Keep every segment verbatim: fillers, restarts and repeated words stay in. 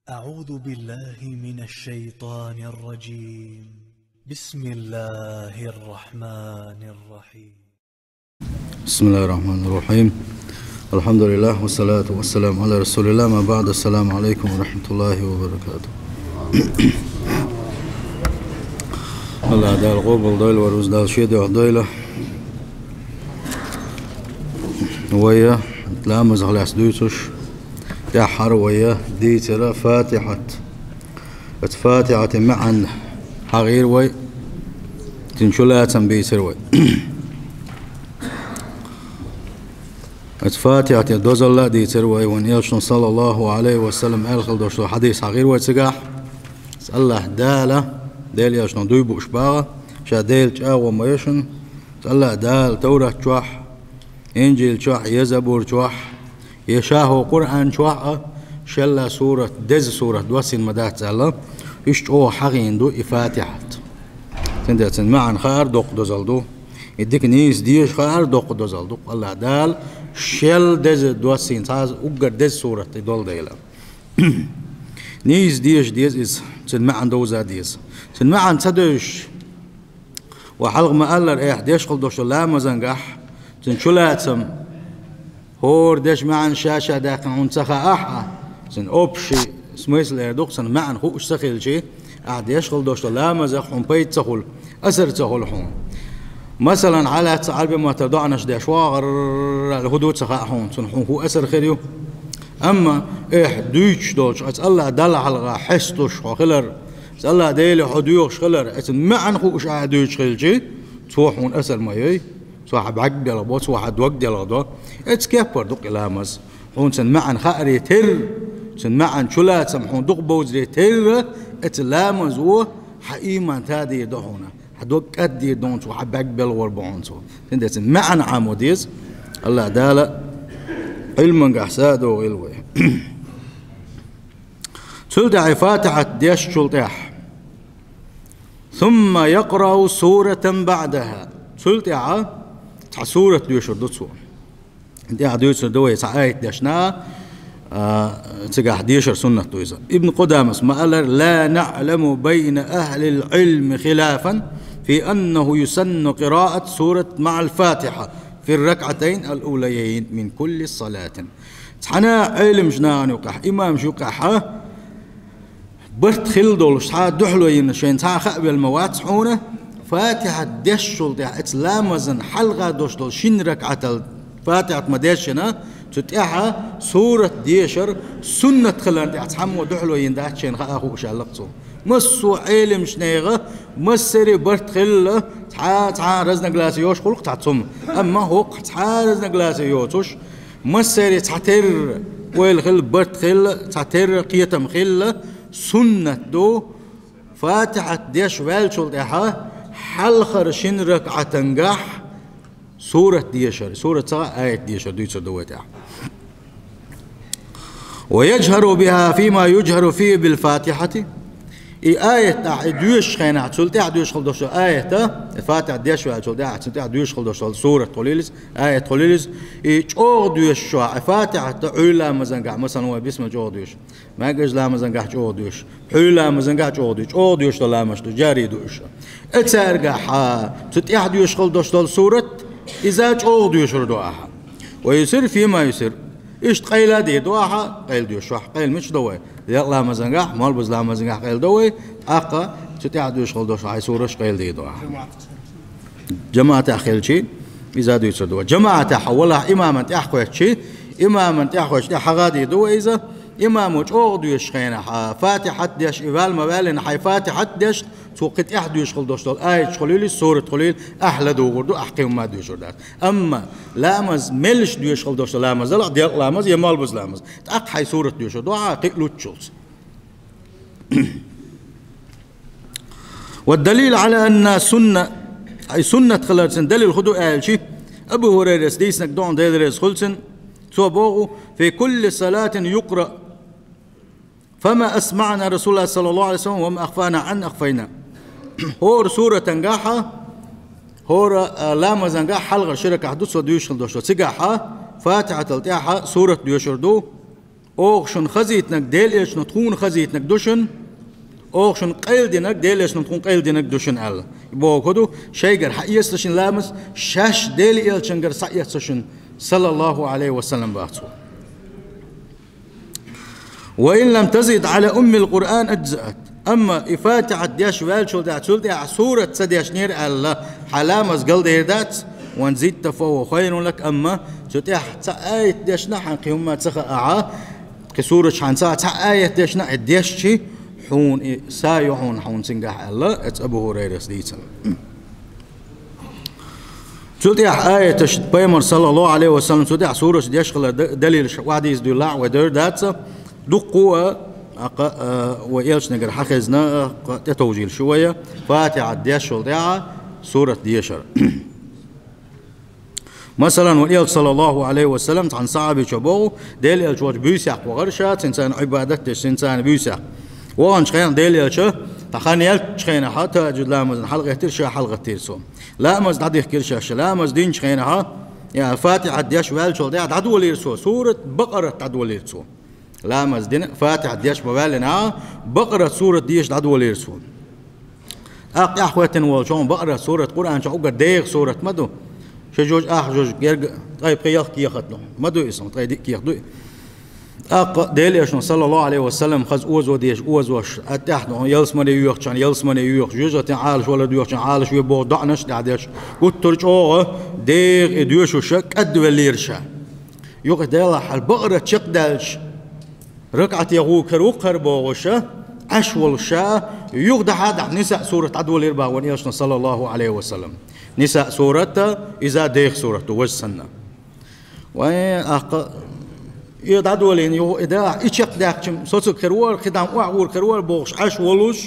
أعوذ بالله من الشيطان الرجيم. بسم الله الرحمن الرحيم. بسم الله الرحمن الرحيم. الحمد لله والصلاة والسلام على رسول الله. ما بعد، السلام عليكم ورحمة الله وبركاته. АллахӀ Дала къобал дойла, вай рузбан Дала шен дуьхьа дойла. Вай ламазах лаьцна дуьйцуш, тӀаьххьара вай дийцира Фатихьат. Оцу Фатихьатан маьӀна хьахийра вай, цуьнан чулацам бийцира вай. Оцу Фатихьатан дозалла а дийцира вай, вайн Элчано, саллаллахӀу Ӏалайхи ва саллам, аьлла хилла долуш долу хьадис хьахийра вай цигахь. АллахӀ Дала, Делан Элчано дуй бууш боху, ша Делан чӀагӀо ма йо шуна, АллахӀ Дала Товрат чохь, Инжил чохь, я Забур чохь, я ша хӀокху Къуръан чохь а шелла сурат, деза сурат доссийна ма дац аьлла, уьш чӀогӀа хьахийна ду и Фатихьат. Цундела цуьнан маьӀна хаар доккха дозалла ду. И дика нийса деша хаар доккха дозалла ду. АллахӀ Дала шел деза доссийна, цхьа уггар деза сурат и долу дела. Нийса деша деза иза, цуьнан маьӀна довза деза. Цуьнан маьӀна ца девзаш, ва хьалха ма-аллара, эхь, деш хила долуш долу ламазангахь, цуьнан чулацам, хӀора дешан маьӀна ша-ша даьккхина хьуна ца хаахь а, цуьнан общий смысл эр ду-кх, цуьнан маьӀна хууш ца хилчий, ахь деш хила долуш долу ламазах хьуна пайда ца хуьлу, асар ца хуьлу хьуна. Масалан, хьалаьцна Ӏарбийн маттахь доӀанаш деш, вагӀар-р-р аьлла, хӀун ду ца хаьа хьуна, цунах хьуна хӀун асар хир ю? Амма, эхь, дуьйцуш долчу оцу АллахӀ Далла хьалха хьесталуш хьо хилар, оцу АллахӀ Деле хьо доьхуш хилар, оцу маьӀна хууш ахь дуьйцуш хилчий, цо хьуна асар ма йой, цо хьан бӀаьрг белхадо, цо хьан дог делхадо. Оцу кепара ду-кх и ламаз. Хьуна цуьнан маьӀна хааре терра, цуьнан маьӀна чулацам хьуна дукха бовзаре терра, оцу ламазо хьан ийман тадийр ду хьуна, хьан дог кӀаддийр ду хьуна цо, хьан бӀаьрг белхор бу хьуна цо. Цундела цуьнан маьӀна Ӏамо деза. АллахӀ Дала Ӏилмангахь са а дохийла вай. Цул тӀаьхьа и Фатихьат дешчул тӀаьхьа, ثم يقرأ سورة بعدها. Цул тӀаьхьа цхьа сурат доьшур ду цо. ТӀаьхьа дуьйцур ду вай цхьа аят дешна, а, цигахь дешар суннат ду иза. Ибн Къудамас ма-аллара: لا نعلم بين أهل العلم خلافا في أنه يسن قراءة سورة مع الفاتحة في الركعتين الأوليين من كل صلاة. Цхьана Ӏеламчу нахана юкъахь, имамаш юкъахь а барт хилла долуш, цхьа а дуьхьало йина шайна цхьа а хаавелла ма вац хьуна, Фатихьат дешчул тӀаьхьа, оцу ламазан хьалха долуш долу шина ракаӀатал Фатихьат ма-дешшина, цу тӀаьхьа сурат дешар суннат хиларна тӀехь цхьаммо дуьхьало йина дац шайна хаа хууш аьлла-кх цо. Массо а Ӏеламчу нехан массаре барт хилла, цхьа а, цхьа а разногласие йолуш хуьлу-кх цхьацца хӀума. Амма хӀокху цхьа а разногласие йоцуш, массаре цхьатерра ойла хилла, барт хилла, цхьатерра кхетам хилла, суннат ду, Фатихьат деш ваьллачул тӀаьхьа хьалхара шина ракаӀатангахь сурат дешар, сурат ца хаьа, аят дешар дуьйцур ду вай тӀехь. ويجهر بها فيما يجهر فيه بالفاتحة. И аят ахь, и доьшучу хенахь, цул тӀаьхьа доьшуш хила долуш долу аят, и Фатихьат деш ваьллачул тӀаьхьа, цул тӀаьхьа доьшуш хила долуш долу сурат хуьлийла иза, аят хуьлийла иза, и чӀогӀа доьшуш чохь, и Фатихьат Ӏуьйра ламазангахь, масалан, вай бисмал чӀогӀа доьшу, маьркӀажа ламазангахь чӀогӀа доьшу, пхьуьйра ламазангахь чӀогӀа доьшу, чӀогӀа доьшуш долу ламазаш ду, жарий ду уьш. И цаьргахь, цу тӀаьхьа доьшуш хила долуш долу сурат, иза чӀогӀа доьшур ду ахьа. ويسر فيما يسر. Иштта къайла а дийр ду ахьа, къайла доьшуш ахь. Къайла мича до вай? Делкъа ламазангахь, малбуза ламазангахь къайла до вай, тӀаккха цу тӀаьхьа доьшуш хила долуш хьайн сураш къайла дийр ду ахьа. ЖамаӀатехь хилчий, иза дуьйцур ду вай. ЖамаӀатехь валахь, имаман тӀаьхьа кхоьттичий, имаман тӀаьхьа кхоьттича тӀаьхьа хьагӀа а дийр ду вай иза, имамо чӀогӀа доьшучу хенахь, Фатихьат деш, и ваьлла ма ваьллина, хьайн Фатихьат деш, цо кхин тӀаьхьа доьшуш хила долуш долу аяташ хуьлийла, сурат хуьлийла, ахь ладугӀур ду, ахь кхин хӀумма а доьшур дац. Амма ламаз меллаша доьшуш хила долуш долу ламаз дала, делкъа ламаз я малбуза ламаз, тӀаккха хьайн сурат доьшур ду ахьа кхин а луччулц. والدليل على أنها سنة, и суннат хиларцан далил хӀун ду аьлчи, Абу ХӀурайрас дийцинарг ду, Дела реза хуьлда цунна, цо боху: في كل صلاة يقرأ فما أسمعنا رسول الله صلى الله عليه وسلم وما أخفانا عن أخفينا. ХӀора суратангахьа, хӀора, а, ламазангахь хьалхара ши ракаӀат ду цо доьшуш хила долуш долу. Цигахьа Фатихьатал тӀаьхьа сурат доьшур ду, Оха шуна хазийтинарг Делан Элчано тхуна хазийтинарг ду шуна, оха шуна къайладинарг Делан Элчано тхуна къайладинарг ду шуна аьлла. И бохург хӀун ду, шайгара хьаэца шун ламаз, шаьш Делан Элчангара схьаэца шуна, саллаллаху Ӏалайхи ва саллам, бах цо. «وإن لم تزد على أم القرآن أجزأت». Амма и Фатихьат деш ваьллачул тӀехьа, цул тӀехьа сурат ца дешнера аьлла, хьа ламаз галдер дац, «وإن زدت فهو خير لك», амма цу тӀехьа цхьа аят дешна хьан кхин хӀумма ца хаахь, кхин сурат хьан ца, цхьа аят дешна, и дешчи хьуна и са ю хьуна, хьуна цунгахь аьлла, эц Абу Хурайрас дийцина. Цу тӀехьа аяташ, пайхамар, саллаллаху Ӏалайхи ва саллам, цу тӀехьа сураш деш хилар да-, далилаш вадийс дуьллахь вай дер дац, дуккхо а, аккха, а, вай элчанагара хьахезна, аккха, тӀетовжийла шу вай, Фатихьат дешшул тӀехьа сурат дешар. Масалан, вай элча, саллаллаху Ӏалайхи ва саллам, цхьан сахьабичо боху, Делан элча волчу буьйсехь вахара ша, цуьнан царна Ӏибадат деш, цуьнан царна буьйсехь. Ваханчу хенахь Делан элча, тхан яьллачу хенахь, тахажжуд ламазна хьалагӀеттира ша, хьалагӀаттийра цо. Ламаз дӀадихкира шаьш, ламаз динчу хенахь, я, Фатихьат деш ваьллачул тӀехьа дӀадолийра цо, сурат Бакъарат дӀадолийра цо. Ламаз дина, Фатихьат деш ма ваьллинехь, Бакъарат сурат деша дӀадолийра цо. ТӀаккха тӀаьхьахӀоьттина волчу хьуна Бакъарат сурат Къуръан чохь уггар дегӀан сурат ма ду. Ши жуж, ах жуж, герга ткъе пхи-ялх кехат ду. Ма ду иза, ткъе диъ кехат ду. ТӀаккха Делан элчано, саллаллаху Ӏалайхи ва саллам, хаза озо деш, озош, а тӀаьхьа ялсамане йоьхучарна ялсамане йоьхуш, жоьжахатин Ӏалаш валар доьхучарна Ӏалаш ве боху доӀанаш тӀехь деш, гуттар а чӀогӀа дегӀан и доьшуш кӀадвеллера ша. Юха Делахь хьал Бакъарат чекхдаьлча, ракаӀате гӀур кара ву кхара бохуш, Ӏаш волуш ша, юха дахьа а дахьа Нисаъ сурат дӀадолийра бах вайн элчано, саллаллаху Ӏалайхи ва саллам. Нисаъ сурат, иза дегӀан сурат ду, важа санна. Вайн, аккха, и дӀадолийна юха, и дахьа, и чекхдаьккхича соцург хир вара, кхидӀа охьагӀур хир вара бохуш, Ӏаш волуш,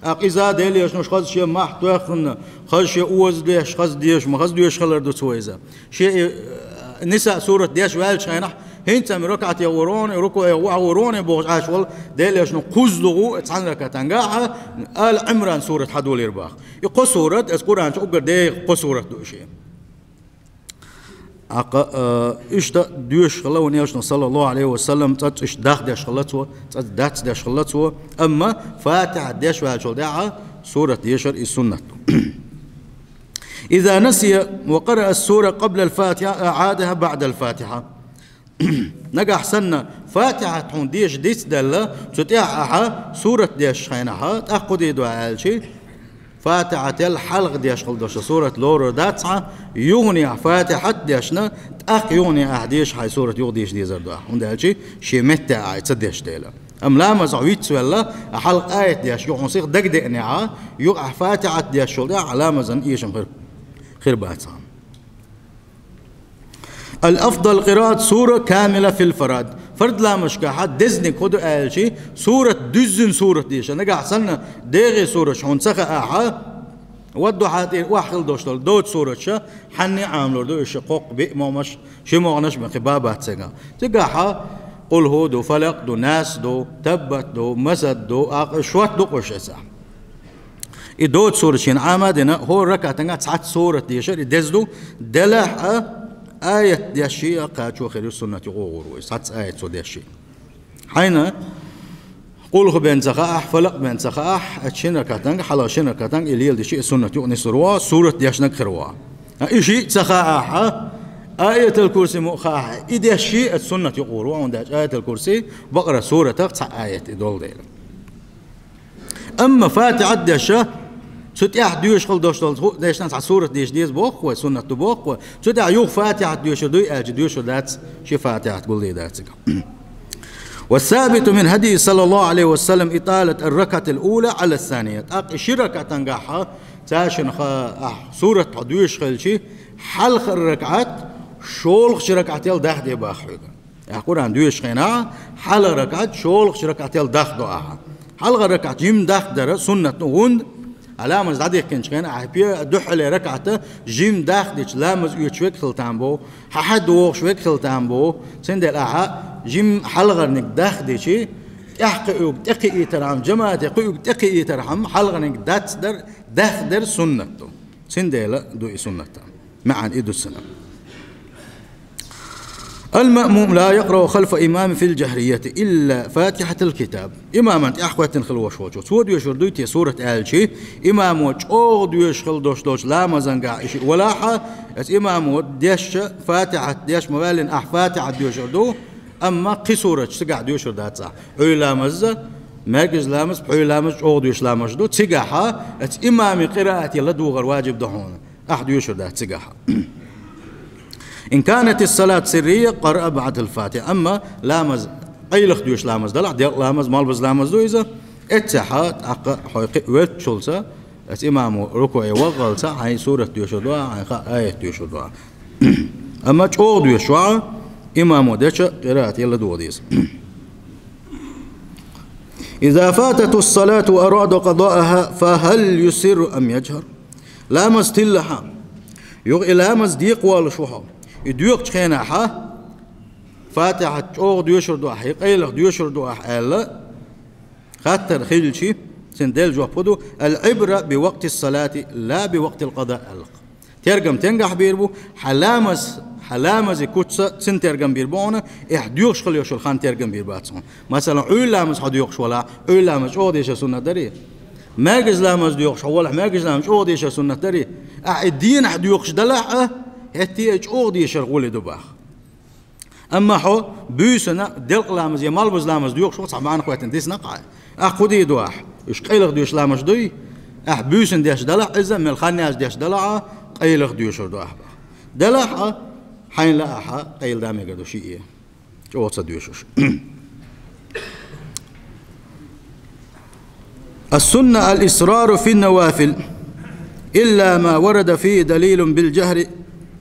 аккха иза Делан элчано хаза шен мохь тоьхна, хаза шен оза деш, хаза деш, ма хаза доьшуш хилар ду цо иза. Шен и, э, Нисаъ сурат деш ваьллачу хенахь, хӀинца-м ракаӀате гӀур ву, рукуӀе охьагӀур ву бохуш Ӏаш волу, Делан элчано кхузза лугӀу цхьана ракаӀатангахь, Ала Ӏимран сурат хьадолийра бах. И кхо сурат, иза Къуръан чу уггар дегӀан кхо сурат ду шен. Аккха, э, иштта доьшуш хилла вайн элчано, саллаллаху Ӏалайхи ва саллам, цӀа иштта дахдеш хилла цо, цӀа дац деш хилла цо, амма Фатихьат деш ваьллачул тӀехьа сурат дешар и суннат ду. «إذا نسي وقرأ السورة قبل الفاتحة أعادها بعد الفاتحة». Нагахь санна Фатихьат хьуна деша дицделла, цу тӀехь ахьа сурат дешчу хенахь, тӀаккха хӀун де ду аьлчи, Фатихьател хьалха деш хила долуш сурат лорур дац хьан, юханехь Фатихьат дешна, тӀаккха юханехь ахьа деша хьайн сурат юха деша дезар ду ахьа, хӀунда аьлчи шен метте ахьа ца деш дела. Амма ламаз ахь вицвелла, а хьалха аят деш, юха хьуна сиха дагадеанехь, юха ахьа Фатихьат дешчул тӀехь а ламазан эшам хир, хир бац хьан. «الأفضل قراءة سورة كاملة في الفرائض». Фард ламазашкахь дезниг хӀун ду аьлчи, сурат дуьззина сурат деша. Нагахь санна дегӀан сурат хьуна ца хаахь, вад-духьа тӀера охьахила долуш долу доцу сураташ хьанна а Ӏамалур ду, уьш кхоккха биъ могӀанаш, ши могӀанаш бен кхин бан бац цигахь. Цигахь Къулху ду, Фалакъ ду, Нас ду, Таббат ду, Масад ду, аккха шорта ду къуш эцахь. И доцу сурат шена Ӏама а дина, хӀора ракаӀатангахь цхьацца сурат дешар и деза ду, делахь а аят дешший а кхачо хир ю суннат юкъа гӀур ву, цхьацца аят цо дешший. Хьайна Къулху бен ца хаахь, Фалакъ бен ца хаахь, а шина ракаӀатангахь, хьалха шина ракаӀатангахь и леладешший а суннат юкъа нисур ву, сурат дешнаг хир ву. А и шиъ ца хаахь, Аятал Курси мукъа хаахь, и дешший а суннат юкъа гӀур ву, хӀунда аьлча Аятал Курси Бакъара суратах цхьа аят и долу дела. Амма Фатихьат деша, цу тӀехь доьшуш хила долуш долу хӀу-, дешна цхьа сурат деша деза боху вай, суннат ду боху вай. Цу тӀехь юха Фатихьат доьшур дуй аьлча, доьшур дац, ши Фатихьат гулдий дац цигахь. «والثابت من هديه صلى الله عليه وسلم إطالة الركعة الأولى على الثانية». ТӀаккха и ши ракаӀатангахь, цаьршинах ахь сурат хьо доьшуш хилчи, хьалхара ракаӀат шолгӀачу ракаӀател дахде баха хьоьга. Ахь Къуръан доьшуш хенахь, хьалха ракаӀат шолгӀачу ракаӀател дахдо ахьа. Хьалха ракаӀат жима дахдар суннат ду, хӀунда аьлча ламаз дӀадихкинчу хенахь ахь пе дуьххьале ракаӀат жима дахдича ламаз оьцуш верг хила там бу, хьан хьаьдда вогӀуш верг хила там бу, цундела ахьа жима хьалхарниг дахдичи, тӀаьхьа кхуьуг тӀекхиийтархьама, жамаӀате кхуьуг тӀекхиийтархьама, хьалхарниг дацдар, дахдар суннат ду. Цундела ду и суннат. МаьӀна и ду цуьнан. المأموم لا يقرأ خلف الإمام في الجهرية إلا فاتحة الكتاب. Имаман тӀехьа хӀоьттина хила волуш волчо, цо доьшур дуй те сурат аьлча, имамо чӀогӀа доьшуш хила долуш долчу ламазангахь и шиъ валахь а, оцу имамо дешча, фатихьат деш ма ваьллина, ахь фатихьат доьшур ду, амма кхин сураташ цигахь доьшур дац ахь. Ӏуьйра ламаза, маьркӀажа ламаз, пхьуьйра ламаз чӀогӀа доьшуш ламазаш ду, цигахь а оцу имаман къираате ладогӀар ваджиб ду хьуна. Ахь доьшур дац цигахь. إن كانت الصلاة سرية قرأ بعدها الفاتحة. Амма ламаз, къайлаха доьшуш ламаз далахь, делкъа ламаз, малбуза ламаз ду иза. Эццехь а тӀаккха хьо кхин а воьттучулца, оцу имамо рукуӀе ваххалца, хьайн сурат доьшур ду ахь, хьайн хаьа аят доьшур ду ахь. Амма чӀогӀа доьшуш вахь а, имамо дечу къираате ладогӀа деза. إذا فاتته الصلاة وأراد قضاءها فهل يسر أم يجهر؟ Ламаз тиллахь а, юха и ламаз декхаваллалуш ву хьо. И доькъучу хенахь а, фатихьат чӀогӀа доьшур ду ахь, я къайлаха доьшур ду ахь аьлла, хаттар хилча, цуьнан делла жоп хӀун ду: العبرة بوقت الصلاة لا بوقت القضاء аьлла. Тергам стенгахь бийр бу, хьан ламаз, хьан ламазан куьцаца цуьнан тергам бийр бу хьуна, ахь доьхуш хила йиш йолу хан тергам бийр бац хьуна. Масала, Ӏуьйра ламаз хьо доьхуш валахь, Ӏуьйра ламаз чӀогӀа дешар суннат дарий? МаьркӀажа ламаз доьхуш хьо валахь, маьркӀажа ламаз чӀогӀа дешар суннат дарий? Ахь и денахь доьхуш далахь а, хӀетте а чӀогӀа дешар гӀуллакх ду боху. Амма хьо буьйсанна делкъа ламаз я малбуза ламаз доьхуш ву, цхьа маьӀна хӀоьттина дисна-кх хьан. Ахь кху дийр ду ахь? Уьш къайлаха доьшуш ламазаш дуй? Ахь буьйсанна деш далахь иза, мел хан яьлча деш далахь а, къайлаха доьшур ду ахь боху. Далахь а, хьайна лаахь а, къайладан мегар ду шиъ а, чӀогӀа ца доьшуш. السنة الإسرار في النوافل إلا ما ورد فيه دليل بالجهر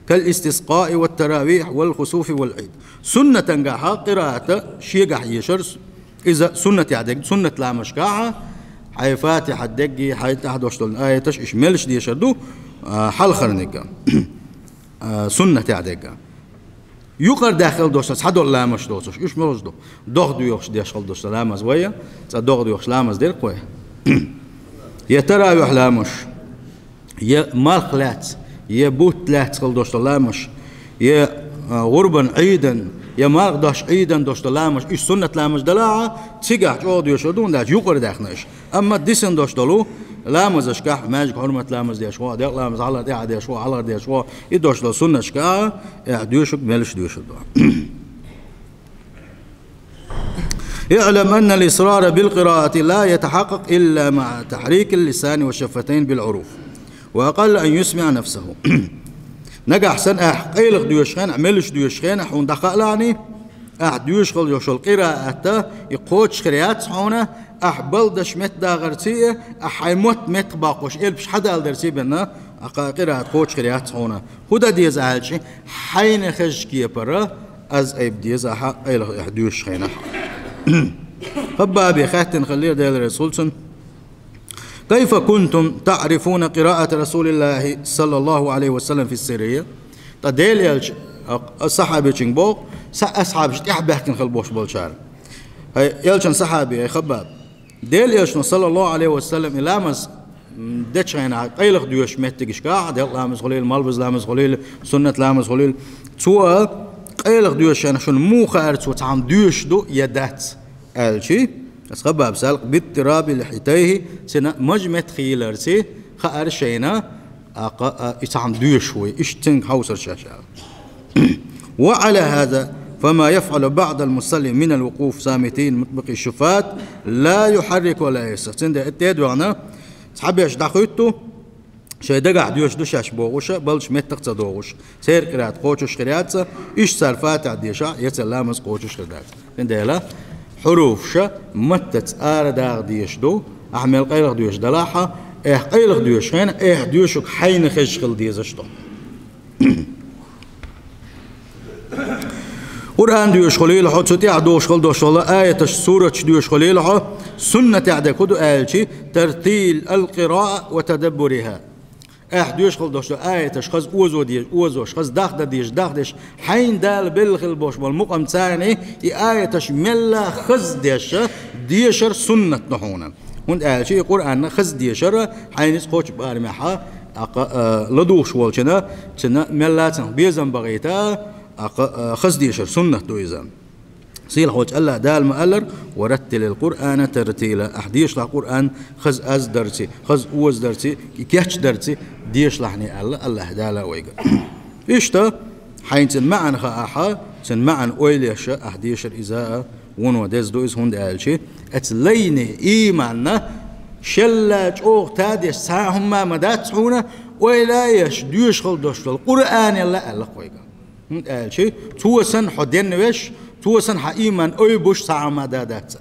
كالاستسقاء والتراويح والخسوف والعيد. Суннатангахь къираат шегахь ешар, иза суннатехь дерг, суннат ламазашкахь хьайн фатихьат дерг, хьайн тӀехь дош долу аяташ, уьш меллаша дешар ду, а, хьалхарниг, а, суннатехь дерг. Юкъара даьхна хила долуш цхьадолу ламазаш доцуш, уьш муьлш ду? ДогӀа доьхуш деш хила долуш ламаз вай, цкъа догӀа доьхуш ламаз дерг вай. Я таравихь ламазаш, я малх лаьцна, я бутт лаьцна хила долуш ламазаш, я, а, гӀурбан Ӏийдан, я марха даш Ӏийдан долуш ламазаш, уьш суннат ламазаш далахь а, цигахь чӀогӀа доьшур ду, хӀунда аьлча юкъара даьхна уьш. Амма дисина долуш долу ламазашкахь, маьждиг хьурмат ламаз деш ву, делкъа ламаз хьалха тӀаьхьа деш ву, хьалха деш ву, и долуш долу суннаташкахь, ахь доьшург меллаша доьшур ду. اعلم أن الإسرار بالقراءة لا يتحقق إلا مع تحريك اللسان والشفتين بالحروف، وأقل أن يسمع نفسه. Нагахь санна ахь къайлаха доьшучу хенахь, меллаша доьшучу хенахь хьуна дӀакхаалахь, ахь доьшуш хила йиш йолу къираат, и кхочуш хир яц хьуна, ахь балдаш меттадахарций, ахь хьайн мотт меттахбоккхуш элпаш хьадалдарций бен, ахь къа-, къираат кхочуш хир яц хьуна. ХӀун дан деза аьлча, хьайна хезачу кепара аз айба деза ахьа къайлаха ахь доьшучу хенахь. Хаббабе хаьттина хиллера, Дела реза хуьлда цунна: كيف كنتم تعرفون قراءة رسول الله صلى الله عليه وسلم في السرية؟ Ткъа Делан элча, а, сахьабичуьнга боху, са-, асхьабаш тӀаьхьа баьхкина хила болуш болчара. ХӀай элчан сахьаби, хӀай Хаббаб, Делан элчано, саллаллаху Ӏалайхи ва саллам, и ламаз, м, дечу хенахь къайлаха доьшучу меттигашкахь, делкъа ламаз хуьлийла, малбуза ламаз хуьлийла, суннат ламаз хуьлийла, цо къайлаха доьшучу хенахь шуна муха хаьара, цо цхьа хӀума доьшуш ду я дац аьлча, аса Хаббаб салкъ биттираби лихьитайхи, цуьнан мажа меттах хиларца хаьара шайна, а, кха-, а, и цхьа хӀума доьшуш ву, иштта цуьнга хьовсура шаьш аьлла. وعلى هذا فما يفعل بعض المصلين من الوقوف صامتين مطبقي الشفات لا يحرك ولا يسرح. Цундела тӀе а доьгӀна, цхьаберш дӀахуьтту, шайн дагахь доьшуш ду шаьш бохуш, балдаш меттах ца дохуш, церан къираат кхочуш хир яц, иштта цара фатихьа дешахь, я церан ламаз кхочуш хир дац. Цундела хьуруфаш маттаца арадагӀа дешаш ду, ахь мел къайлаха доьшуш далахь а, ахь къайлаха доьшучу хенахь, ахь доьшург хьайна хезаш хила дезаш ду. Къуръан доьшуш хуьлийла хьо, цу тӀехь дохуш хила долуш долу аяташ, сураташ доьшуш хуьлийла хьо, суннатехь дерг хӀун ду аьлча, тартил ал-къираат ва тадаббуриха. Ахь доьшуш хила долуш долу аяташ хаза озо дезаш, озош, хаза дахдан дезаш, дахдеш, хьайна Дала белла хила болуш болу мукъам царний, и аяташ мелла хаза деш, дешар суннат ду хьуна. ХӀунда аьлча и Къуръан хаза дешар, хьайна иза кхочу барамехь, а, кха-, а, ладугӀуш волчунна, цунна мелла цунах безам бахийта, А кха-, а, хаза дешар суннат ду иза. Сийлахьчу АллахӀ Дала ма-аллара: «Ва раттилил Къуръана тартила». Ахь дешалахь Къуръан хаза аз дарций, хаза оза дарций, и кечдарций дешалахьний аьлла АллахӀ Дала вайга. Иштта, хьайна цуьнан маьӀна хаахь, цуьнан маьӀна ойла еш ахь дешар иза а, вуно деза ду иза, хӀунда аьлча, оцу лайни, ийманна, шелла чӀогӀа тадеш цхьа а хӀумма ма дац хьуна, ойла а еш, доьшуш хила долуш долу Къуръанел а аьлла-кх вайга. ХӀунда аьлча, цо санна хьо денна веш, цо санна хьан ийман ойбуш цхьа а хӀумма да дац.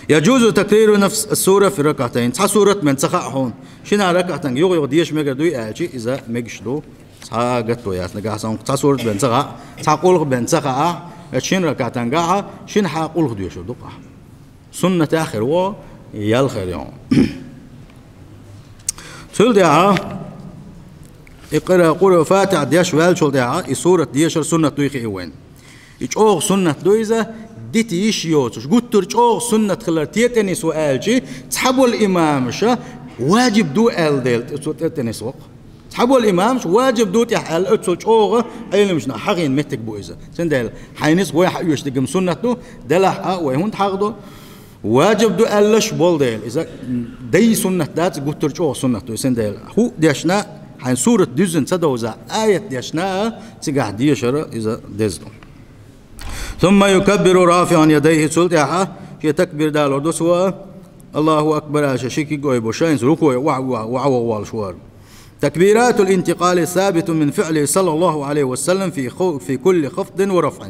يجوز تكرار نفس السورة في ركعتين. Цхьа сурат бен ца хаьа хьуна, шина ракаӀатанга юха-юха деша мегар дуй аьлча, иза мегаш ду. Цхьа гатто яц, нагахь санна цхьа сурат бен ца хаьа, цхьа къулхӀ бен ца хаьа, шина ракаӀатангахь шина хьа къулхӀ доьшур ду-кх ахь. Суннатехь хир ву, ял хир ю. Цул тӀаьхьа, и къира-, къура-, Фатихьа деш ваьллачул тӀаьхьа, и сурат дешар суннат дуй хии вайна. И чӀогӀа суннат ду иза, дита йиш йоцуш. Гуттар чӀогӀа суннат хилар те тӀе нисво аьлча, цхьаболу имамаша важиб ду аьлла дела, цо тӀе тӀе нисво-кх. Цхьаболу имамаша важиб ду тӀехь аьлла, оццул чӀогӀа Ӏеламчунах хьахийна меттиг бу иза. Цундела хьайна иза вай хьаоьшуш дерг-м суннат ду, делахь а вай хӀунда хьахадо? Важиб ду аьллаш болу дела, иза, м, дай суннат дац, гуттар чӀогӀа суннат ду. Цундела хӀуъа дешна, хьайн сурат дуьззина ца довза, аят дешна, цигахь дешара иза деза ду. ثم يكبر رافعا يديه, цул тӀаьхьа шен такбир далор ду цо, Аллаху акбар аьлла, ши куьг ойбуш, шайца рукуӀе охьа-, охьа-, охьавогӀу волуш вара. تكبيرات الانتقال ثابت من فعله صلى الله عليه وسلم في خو-، في كل خفض ورفع.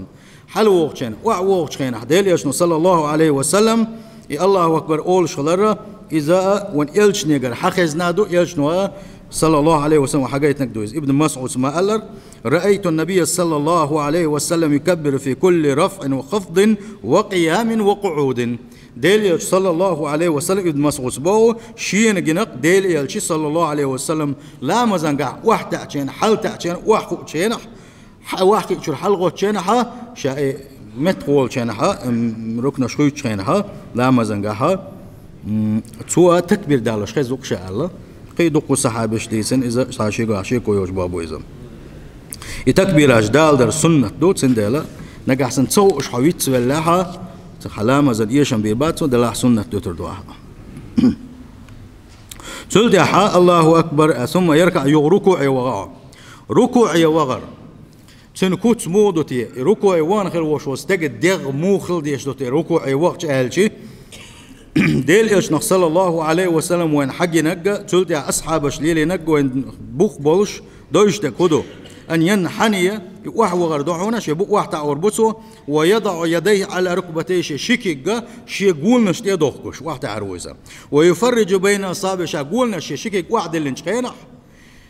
ХьалавогӀучу хенахь, охьавогӀучу хенахь, Делан Элчано, саллаллаху Ӏалайхи ва саллам, и Аллаху акбар олуш хилар, иза вайн элчанегара хьахезна ду, элчано, саллаллаху Ӏалайхи ва саллам, хьагайтинарг ду иза. Ибн МасӀуда ма-аллара: «رأيت النبي صلى الله عليه وسلم يكبر في كل رفع وخفض وقيام وقعود». Делан Элча, саллаллаху Ӏалайхи ва саллам, Ибн МасӀуда боху, шена гина-кх Делан Элча, саллаллаху Ӏалайхи ва саллам, ламазангахь охьатаьӀча хенахь, хьалатаьӀча хенахь, охьахуучу хенахь, хьа-, охьахиъчуьра хьалагӀоттучу хенахь, ша и меттахволучу хенахь, м, рукнаш хуьйцучу хенахь, ламазангахь, м, цо такбир далош хезна ву-кх ша аьлла. Кхин дуккха сахьабаша дийцина иза, цхьа шегахь шеко йолуш боху иза. И такбираш далдар суннат ду, цундела нагахь санна ца хууш хьо вицвеллехь, цу хьан ламазан эшам бийр бац, делахь суннат дуьтур ду ахьа. Цул тӀаьхьа Аллаху акбар, ثم يركع, юха рукуӀе ваха. РукуӀе вахар. Цуьнан куц муха ду те? И рукуӀе вахана хила волуш волу стеган дегӀ муха хила дезаш ду те, рукуӀе вахча аьлча? Делан Элчанах, саллаллаху Ӏалайхи ва саллам, вайна хьагинарг а, цул тӀаьхьа асхьабаша лелийнарг а вайна бух болуш, дойуш дерг хӀун ду? أن ينحني, и охьавахар ду хьуна, шен букъ охьатаӀор бу цо, ويضع يديه على ركبتيه, шен ши куьг а шен гонаш тӀе а дохкуш, охьатаӀар ву иза. ويفرج بين أصابعه, ша гонаш шен ши куьг охьадиллинчу хенахь,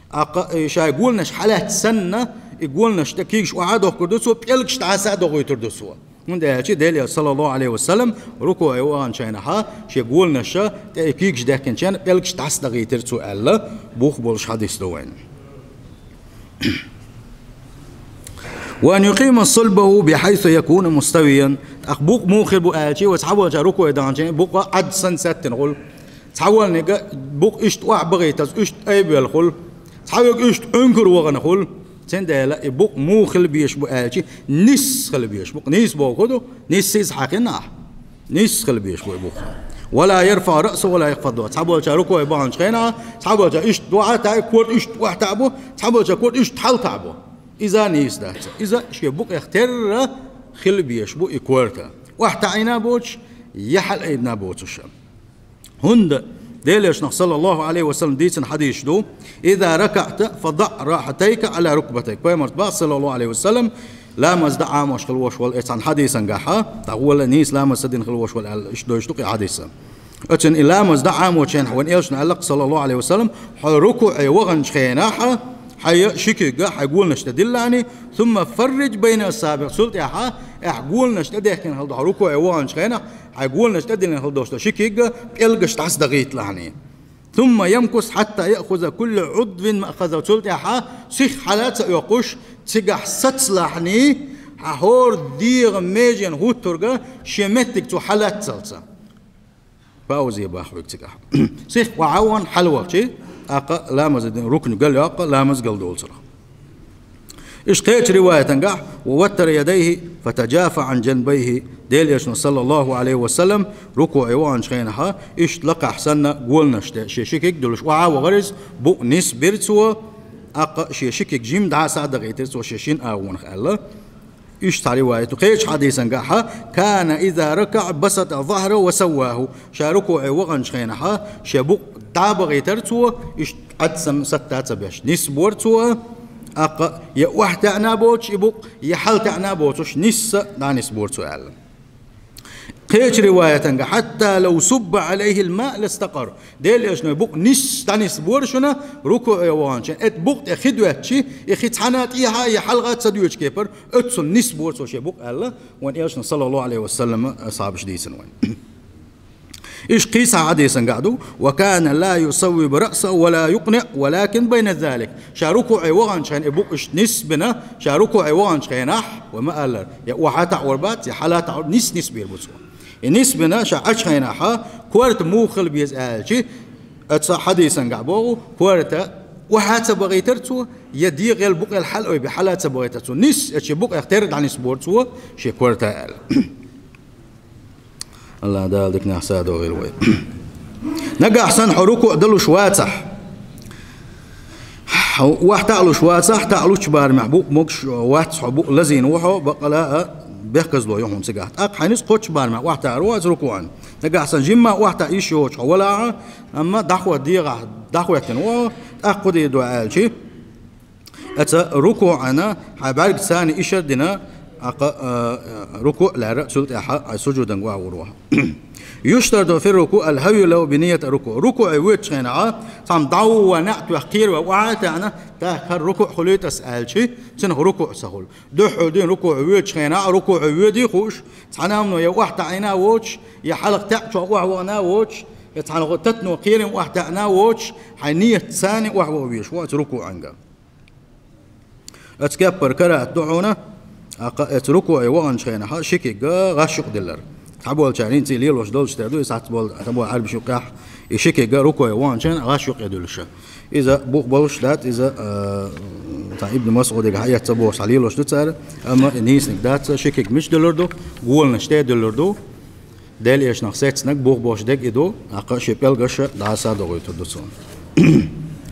а кха-, и шайн гонаш хьалаьцна санна, и гонаш тӀе куьйгаш охьа а дохкур ду цо, пӀелгаш дӀаса а дохуьйтур ду цо. ХӀунда аьлча Делан Элча, саллаллаху Ӏалайхи ва саллам, рукуӀе ваханчу хенахь, шен гонаш тӀе и куьйгаш даьккхинчу хенахь, пӀелгаш дӀасадахийтира цо аьлла, бух болуш хьадис ду вайна. وأن يقيم صلبه بحيث يكون مستويا. ТӀаккха букъ муха хир бу аьлча, вай цхьаболчара рукуӀе даханчу хенахь, букъ Ӏад санна сеттина хуьлу. Цхьаволниг букъ иштта охьабахийтаза, иштта айбелла хуьлу. Цхьаверг иштта Ӏуьнкур вахана хуьлу. Цундела и букъ муха хила безаш бу аьлча, нийса хила безаш бу. Нийса бохург хӀун ду? Нийса иза хьаькхина ахь. Нийса хила безаш бу и букъ. ولا يرفع رأسه ولا يخفضه. Цхьаболчара рукуӀе баханчу хенахь, цхьаболчара иштта дуьхьа а таьӀ, корта иштта охьатаӀ бу, цхьаболчара корта иштта хьалатаӀ бу. Иза нийса дац. Иза шен букъех терра хила безаш бу и корта. ОхьатаӀийна а боцуш, я хьалаайбина а боцуш. ХӀунда Делан Элчанах, саллаллаху Ӏалайхи ва саллам, дийцина хьадисаш ду: «إذا ركعت فضع راحتيك على ركبتيك». Пайхамарс боху, саллаллаху Ӏалайхи ва саллам, ламаз дан Ӏамош хила волуш волу, э, цхьана хьадисангахь, тӀаккха вала нийса ламаз ца дина хила волуш волу аьлла, иштта дойтуш ду-кх и хьадис. Оцунна и ламаз дан Ӏамочу хенахь вайн Элчано аьлла-кх, саллаллаху Ӏалайхи ва саллам, хьо рукуӀе ваханчу хенахь, хьайн ши куьг а хьайн гонаш тӀе диллахьний, ثم فرج بين أصابعك, цул тӀаьхьа ахь гонаш тӀедехкина хила ду хьо рукуӀе ваханчу хенахь, хьайн гонаш тӀедиллина хила долуш долу ши куьг а пӀелгаш дӀасадахийталахьний. ثم يمكث حتى يأخذ كل عضو ما أخذه. Цул тӀаьхьа сих хьала а ца оьккхуш, цигахь сацалахьний, хьан хӀора дегӀан меженан хӀуттург а шен меттиг цо хьалаццалца. Паузе боху вайга цигахь. Сих охьавахана хьалавахча, тӀаккха ламазан дин рукн галйоккху, ламаз галдолу цунах. Иштта кхечу риваятангахь: «ووتر يديه فتجافى عن جنبيه». Делан Элчано, саллаллаху Ӏалайхи ва саллам, рукуӀе ваханчу хенахьа, иштта лакхахь санна голанаш тӀе шен ши куьг а дуьллуш охьа а вахара иза, букъ нисбира цо, тӀаккха шен ши куьг жимма дӀаса а дахийтира цо шен шина агӀонах аьлла. Иштта цхьа риваят ду. Кхечу хьадисангахьа: «كان إذا ركع بسط ظهره وسواه». Ша рукуӀе ваханчу хенахьа, шен букъ дӀа а бахийтара цо, иштта Ӏад санна сатта а ца беш, нисбора цо, тӀаккха я охьатаьӀна а боцуш и букъ, я хьалатаьӀна а боцуш, нисса дӀанисбора цо аьлла. Кхечу риваятангахь: «حتى لو صب عليه الماء لاستقر». Делан Элчано букъ нисса дӀанисбора шуна, рукуӀе ваханчу, эт букъ тӀе хи доьттича, и хи цхьана а тӀехьа я хьалха а ца доьдучу кепара, оццул нисбора цо шен букъ аьлла, вайн Элчано, саллаллаху Ӏалайхи ва саллам, асхьабаша дийцина вайн. Иштта кхин цхьа хьадисангахь ду: «وكان لا يصوب رأسه ولا يقنع ولكن بين ذلك». Ша рукуӀе ваханчу хенахь и букъ иштта нисбина, ша рукуӀе ваханчу хенахь, вай ма-аллара, я охьа а таӀор бац, я хьала а таӀор, нис-нисбийр бу цо. И нисбина ша Ӏачу хенахьа, корта муха хила беза аьлча, оцу хьадисангахь боху, корта охьа а ца бахийтара цо, я дегӀел букъел хьала а ойбе, хьала а ца бахийтара цо. Нис, оцу шен букъех терра дӀанисбора цо шен корта аьлла. АллахӀ Дала диканехь садогӀийла вай. Нагахь санна хьо рукуӀ далуш вацахь, хьо охьатаӀалуш вацахь, таӀалучу барамехь букъ могуш вац хьо, букъ лазийна ву хьо, баккъала а бехказло ю хьуна цигахь. ТӀаккха хьайна иза кхоччу барамехь охьатаӀар ву аса рукуӀан. Нагахь санна жимма охьатаӀа йиш йоцуш хьо валахьа, амма дӀахо-, дегӀахь дӀахӀоьттина ву хьо, тӀаккха кху дийр ду аьлчи, Оцу рукуӀана хьайн бӀаьргашца ишар а дина, тӀаккха, а, рукуӀ лаьрра, цул тӀаьхьа хьайн сужуданга охьавур ву хьо. «يشترط في الركوع الهوي له بنية الركوع». РукуӀе воьдучу хенахьа, цхьамма дӀа а ву ван, неӀ тоьхна кхера ван, охьа а таьӀна, тӀаккха хӀара рукуӀ хуьлуьйту ас аьлчи, цунах рукуӀ ца хуьлу. Дуьххьал дина рукуӀе воьдучу хенахьа, рукуӀе воьдий хууш, цхьана а хӀумано я охьатаӀийна а воцуш, я хьалха теӀча охьавахана а воцуш, я цхьана гӀо таттано кхерам охьатаӀна а воцуш, хьайн нийятца охьаваха везаш ву оцу рукуӀанга. Оцу кеппара карахӀат ду хьуна, тӀаккха оцу рукуӀе ваханчу хенахьа ши куьг гӀаш юкъадиллар. Цхьаболчара хӀинца а лелош долчу тера ду, и сац бол, цхьаболу Ӏарбаш юкъехь, и ши куьг рукуӀе ваханчу хенахь гӀаш юкъадуьллуш. Иза бух болуш дац, иза, а, цхьа Ибн МасӀудига хьаэцна бохуш, цхьа лелош ду цара, амма и нийсаниг дац, ши куьг мича дуьллур ду, голанаш тӀе а дуьллур ду. Делан Элчанах сецнарг, бух болуш дерг и ду, тӀаккха шен пӀелгаш дӀаса а дохуьйтур ду цунна. Ин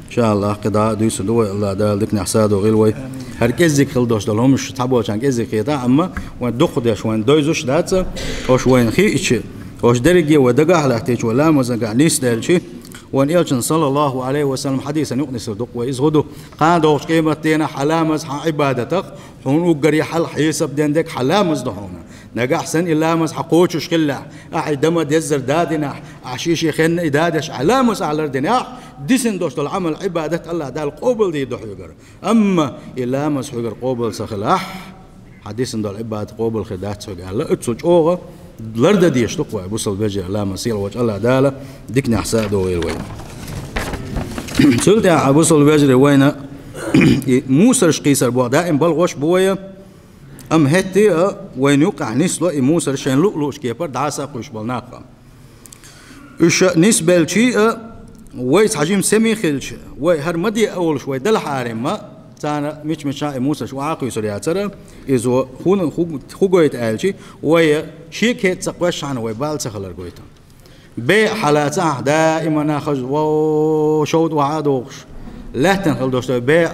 ша АллахӀ, кхин дӀа а дуьйцур ду вай, АллахӀ Дала диканехь садогӀийла вай. ХӀара кӀеззиг хила долуш долу хӀумаш цхьаболчарна кӀеззиг хета, амма вайн дукхахдеш вайн девзаш дац, уьш вайна хиъча, уьш дерриге а вай дагахь а лаьттича, вай ламазангахь нисделчи, вайн Элчанан, саллаллаху Ӏалайхи ва саллам, хьадисан юкъа нисар ду-кх вай иза хӀун ду: «Кхана догӀучу къематдийнахь хьан ламаз, хьан Ӏибадатах хьуна уггаре хьалха хьесап ден дерг хьан ламаз ду хьуна». Нагахь санна и ламаз хьан кхочуш хиллехь, ахь и дан ма-деззара да динехь, ахь шен-шен хенна и да деш ахь ламаз ахь лардинехь, дисина долуш долу Ӏамал, Ӏибадат АллахӀ Дала къобалдийр ду хьоьгара. Амма и ламаз хьоьгара къобал ца хилахь, хьан дисина долу Ӏибадат къобал хир дац хьоьга аьлла, оццул чӀогӀа лардан дезаш ду-кх вай, бусалба вежарий, ламаз, сийлахь волчу АллахӀ Дала диканехь садогӀийла вай. Цул тӀаьхьа, бусалба вежарий, вайна и мусарш кхийсар боху даим балхош а бу вай, амма хӀетте а вайна юккъехь нисло и мусар шайна луъу-луучу кепара дӀаса а кхуьйсуш болу нах а. Уьш нисбелчи а, вай цхьа жима сема хилча, вай хӀара ма де олуш вай делахьара-м, царна мича-мича и мусарш охьа а кхуьйсур яцара, иза хӀун, хӀу-, хӀун гойту аьлчи, вай шега хӀетта ца кхоьссича вай бала ца хилар гойту. БӀе хьалаца ахь даимана хаза, вов, шовда охьа а дохуш, лаьттана хила долуш долу бӀе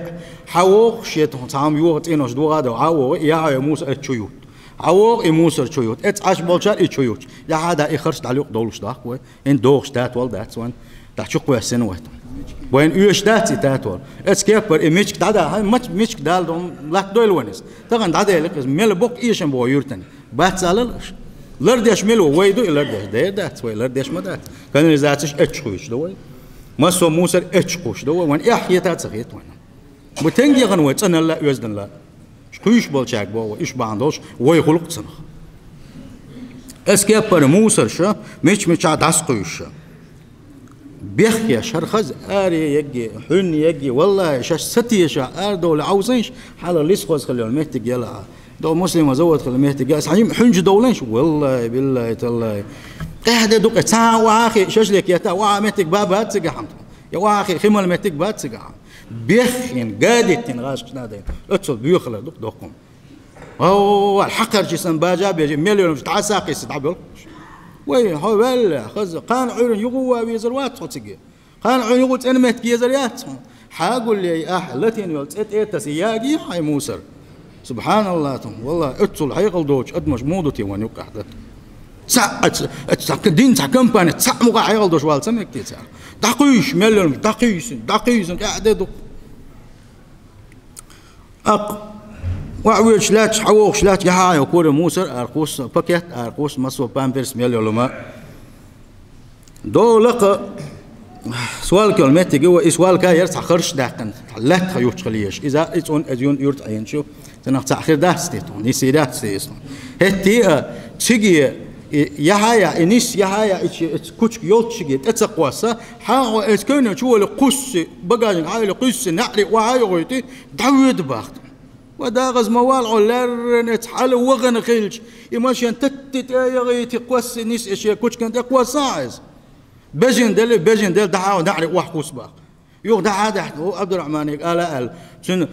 хьан вохуш, я цхьа хӀума йоха цӀенош дохуш а дохуш, хьан воху, я хьан мусар чу ютта. Хьан воху и мусар чу ютта. Эццахь болчара и чу юттуш. Я хьан да и харш дӀалуьйкъу долуш дохку вай. ХӀинца дохуш датвала дац вайн. ТӀаккха чу кхоьссина вай. Вайна оьшуш дац и татвала. Эцу кеппара и мичка дӀадахьа, мач-, мичка дала дом латта дойла вайн иза. Тахана дӀаделла иза, мела боккха эшам боху юьртана. Бац алал аша. Лардеш мила ву, вай ду и лардеш? Дера дац, вай лардеш ма дац. Канализацеш эццахь кхуьйсуш ду вай. Массо а мусар эццахь кхуьйсуш ду вай. Вайн эхь хета а ца хета вайна. Бу тенге яхана вай, цӀаналла а, оьзданла а. Кхуьйсуш болчаьрга боху вай, уьш бахьана долуш, вай хуьлу-кх цунах. Эцу кеппара мусарша, мича-мича дӀасакхуьйсуша. Бехкеш, хӀара хаза аре егге, хьуьнна егге, валлахӀи, шаьш ца теша, арадовла Ӏовзийша, хьалха лесхоз хила йолу меттиг яла а. До муслима завод хила меттиг яла, хьан жима хьуьнча довлийша, валлахӀи, биллахӀи, таллахӀи. Къаьхьа де ду-кх, цхьа а охьа а хиъ, шашлык етта, охьа меттиг ба бац цигахь хьан. Я охьа а хиъ, хи мала меттиг бац цигахь хьан. Беххин, гадиттин гӀашкъаш надайн. Оццул боьхалар ду-кх доккхум. Валлахьи, хьакхарчий санна бажа а бежи, мел йолуш дӀа а сакхийса дӀабелхаш. Вай, хьо ваьлла, хаза, кхана Ӏуьйранна юха ван везар вац хьо цига. Кхана Ӏуьйранна юха цӀена меттиг езар яц хьуна. Хьагулле ахь латийна йолу цӀе тӀе а таса ягий хьайн мусар. Субханалла, тум. Валлахьи, оццул хьекъал доцуш адамаш муха ду те вайн юккъехь дан? Цхьаъ, а, ц-, а, цхьа к-, дин цхьа компани, цхьаъ мукъа хьекъал долуш вала ца мега те цара? ДӀакхуьйсуш, мел йолуш, дӀакхуьйсина, дӀакхуьйсина, къаьхьа де ду-кх. Аккха, охьавоьдуш лаьтташ, хьавогӀуш лаьтташ, яхьа йо кора мусар арахуьссу, пакет арахуьссу, массо а памперс мел йолу ма. Дола-кха, свалка йолу меттиг ю, и свалка яра цхьа харш даьккхина, лаьтта хан юхчу хила езаш. Иза, и цӀун, эза юн юрт Ӏийначу, цунах цхьаъ хир дац те тхуна, нисъе дац те иза. ХӀетте а, циге, и яхьа яхь, и нис яхьа яхь, и чи-, и кучка йолччиге тӀе ца кхосса, хьан хьо эцу кевне чу волу кхуссу, багажник хьан йолу кхуьссу, наӀаре охьа а йохуьйту, дӀавоьду бахта. Ва дагӀаза ма вала хьо, лаьррина эцу хьала вахана хилча, и машен татти тӀе а яхийти кхосса нис, и шен кучкан тӀе кхосса хьайза. Бежина делли, бежина делли, дахьа а наӀаре охьа кхуссу бахта. Юха дахьа а дахьа, о, Абдурахьманега ала аьлла, цуьнан,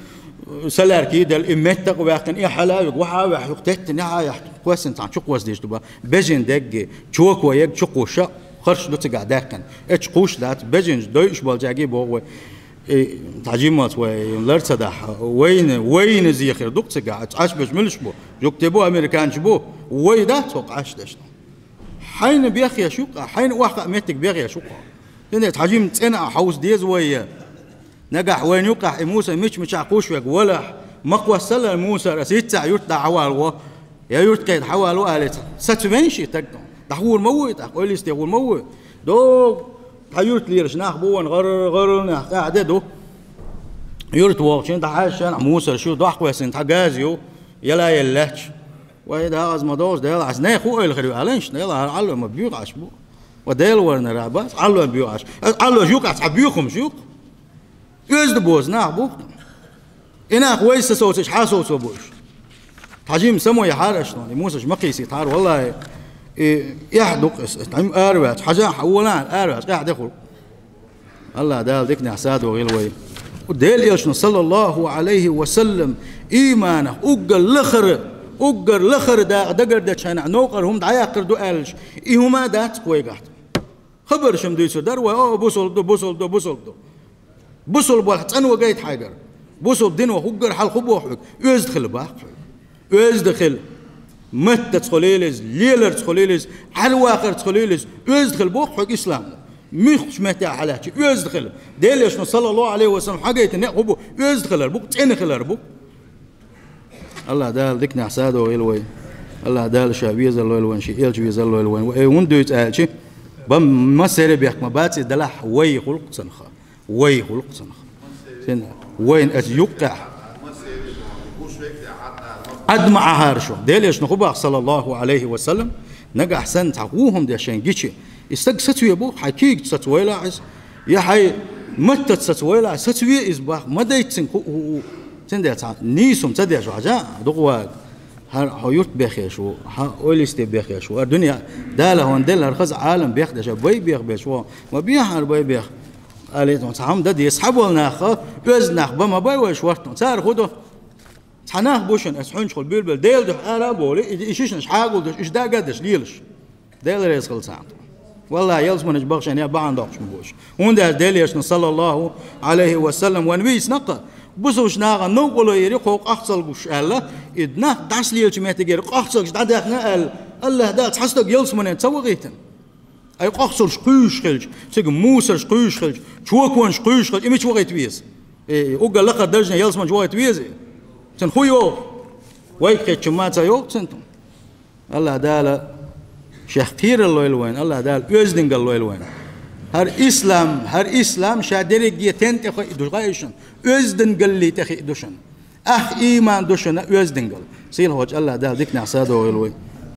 э, салаьркий делла, и меттах а ваьккхина, и хьала а вига, вахьа а ваьхьа, юха теттина яхьа яхь, кхоссина цхьаьна чу кхоссадеш ду бан. Бежина дегги, чоко егги, чу кхуша, харш ду цигахь даьккхина. Эцу кхуш дац, бежинчу дойуш болчаьргий боху вай. И, цхьа жиммалц вай лар ца дахь, вайна, вайна зехира ду-кх цигахь, Ӏаш берш муьлш бу, жуьгти бу, американчи бу, вай дац хӀокху Ӏаш дешна. Хьайна бехъеш ю-кх, хьайна охьа кхаа меттиг бехъеш ю-кх. Динде цхьа жимма цӀена а хьовса деза вай. Нагахь вайна юккъехь и мусар мича-мичахь кхуш верг валахь, ма кхоссалла мусар, аса йиццахь юрт дӀа хьавалаво, я юрт кхайда хьавалаво алий, сацавейша и стаг. ДӀахур ма ву и тӀаккха, ойла йисте хур ма ву и. Догу, тхан юрт лелаш нах бу вайн, гӀар-, гӀаролнех къаьхьа де ду. Юрт вогӀучийн дӀахьаьжча, мусар шу, дохкъоьссина тхан газа ю, яла елла лаьтташ. Вай, дагӀаза ма догӀуш, Дела, ас нехан ойла хир ю аланаш, Дела, хӀара Ӏалло ма буьйху Ӏаш бу. Ва Дела варнара бац, Ӏалло буьйху Ӏаш. Ас Ӏалло жуьгу ас, хьан буьйху-м жуьгу? Оьзда боза нах бу-кх. И нах вай са совцуш, хьан совцо бу уьш? Тхьажим само яхьара аша, и мусаш ма кхийсийтахьара, валлахӀи, и эхь ду-кх ас, тхьим ара ваьлча, хьажа хьан волахьара ара ваьлча, къаьхьа де хуьлу. АллахӀ Дала диканехь садо гӀила вай. Делан Элчано, саллаллаху Ӏалайхи ва саллам, ийманах уггар лахара, уггар лахара дакъа дагардечу хенахь новкъара хӀума дӀаяккхар ду аьллаш, и хӀума дац-кх вайгахь. Хабарш-м дуьйцур дара вай, о, бусалба ду, бусалба ду, бусалба ду. Бусалба валахь цӀанво гайта хьайгара. Бусалба дино хӀуггар хьалха боху хьоьга, оьзда хила боху хьоьга. Оьзда хила. Маттаца хуьлийла иза, леларца хуьлийла иза, Ӏаьрвахарца хуьлийла иза, оьзда хила боху хьоьга исламо. Муьлххачу меттехь хьалаьцча, оьзда хила. Делан Элчано, саллаллаху Ӏалайхи ва саллам, хьагайтина некъ хӀун бу, оьзда хилар бу, цӀена хилар бу. АллахӀ Дала диканехь садо гӀила вай. АллахӀ Дала ша везар лойла вайн, шен Элча везар лойла вайн. Ва, э, хӀунда дуьйцу аьлча, бан массеран бехк ма бац и делахь, вай хуьлу-кх цунах. Вай хуьлу-кх цунах. Сен, вайна аса юккъехь. Ӏад ма Ӏахьара шу. Делан Элчано хӀун боху, саллаллаху Ӏалайхи ва саллам, нагахь санна цхьа вон хӀума деш шайна гича, и стаг сацаве боху, хьайн кийгаца сацавойла иза, я хьайн маттаца сацавойла, сацаве иза боху, ма дайта цуьнга хӀу-, хӀу-, хӀу-. Цундела цхьа нийса хӀума ца деш вахьа, дукха вага. ХӀара хьо юрт бехъеш ву, хьан ойла йисте бехъеш ву. ХӀара дуьне Дала хьуна делла хӀара хаза Ӏалам бехдеш, бай бех беш ву. Ма бехьара бай бех. Алий, цхьа хӀума дан деза, цхьаболу нах, оьзда нах бан ма бай вай шортта. Цара хӀун до? Цхьа нах бу шуна, аса хьуьнчухула буьйлабелла, Делан дуьхьа ара а болий, и, и шишнаш хьагулдеш, уьш дага а деш лелаш. Дела реза хила царна. Валлахьи, ялсаманечу бахчана яа бахьана доккхуш ма бу уьш. ХӀунда аьлча Делан Элчано, саллаллаху Ӏалайхи ва саллам, вайна вийцина-кх, бусалба нахана новкъарло йира кхо къахцалгаш аьлла, и нах дӀасалелачу меттигера къахцалгаш дӀадаьхна аьлла, АллахӀ Дала цхьа стаг ялсамане ца вахийтина. Ай, къахцалгаш кхуьйсуш хилча, цига мусарш кхуьйсуш хилча, чоконаш кхуьйсуш хилча, и мича вахийта веза? Э, уггар лакхара даржане ялсамане чу вахийта веза? Цунна хӀун йогӀу? Вайга кхетча ма ца йогӀу цунна. АллахӀ Дала шех кхерар лойла вайна, АллахӀ Дала оьздангалла лойла вайна. ХӀара ислам, хӀара ислам ша дерриге тен тӀе хиъ ду гӀайшана, оьздангаллий тӀе хиъ ду шуна. Ах ийман ду шуна оьздангалла. Сийлахьчу АллахӀ Дала диканехь садо гӀойла вай.